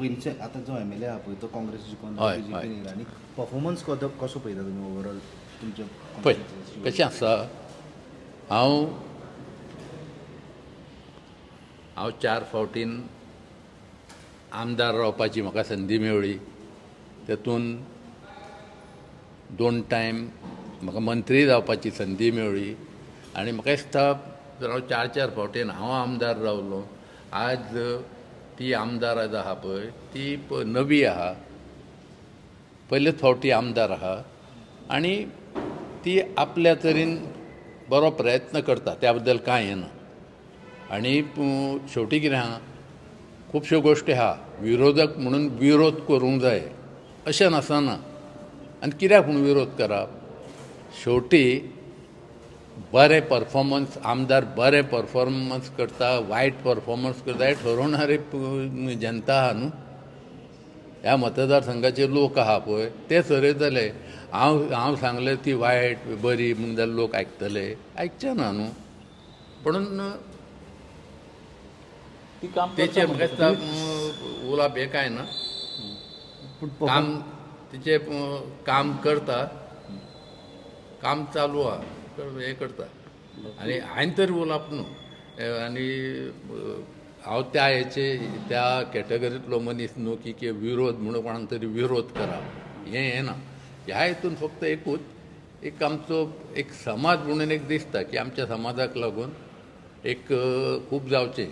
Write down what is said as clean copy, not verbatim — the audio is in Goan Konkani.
पयलींचे आतां जो एम एल ए आहा पळय तो काँग्रेस जिखून बीजेपीन येयला आनी परफॉर्मन्स कसो पळयता तुमी ओवरऑल तुमचे? पळय कशें आसा, हांव हांव 4 फावटीन आमदार रावपाची म्हाका संदी मेळ्ळी. तेतून 2 टायम म्हाका मंत्री जावपाची संदी मेळ्ळी आनी म्हाका दिसता जर हांव 4-4 फावटीन हांव आमदार रावलो. आज ती आमदार आज आहा पळय ती नवी आहा, पयलेच फावटी आमदार आहा आनी ती आपल्या तरेन बरो प्रयत्न करता, त्या बद्दल कांय हें ना. आनी शेवटी कितें आहा, खुबश्यो गोश्टी आहा, विरोधक म्हणून विरोध करूंक जाय अशें नासना. आनी कित्याक म्हूण विरोध करप? शेवटी बरें परफॉर्मन्स, आमदार बरें परफॉर्मन्स करता वायट परफॉर्मन्स करता हें ठरोवणारे जनता आहा न्हू, ह्या मतदारसंघाचे लोक आहा पळय ते थरयतले. हांव हांव सांगलें ती वायट बरी म्हूण जाल्यार लोक आयकतले? आयकचे ना न्हू. पूण तेचेर म्हाका दिसता उलोवप हें कांय ना, काम तिचें काम करता, काम चालू आहा, हें करता. आनी हांवें तर उलोवप न्हू. आनी हांव त्या हेचे त्या कॅटेगरींतलो मनीस न्हू की विरोध म्हणून कोणाक तरी विरोध करप हें हें ना. ह्या हितून फक्त एकूच एक आमचो एक समाज म्हणून एक दिसता की आमच्या समाजाक लागून एक खूब जावचें.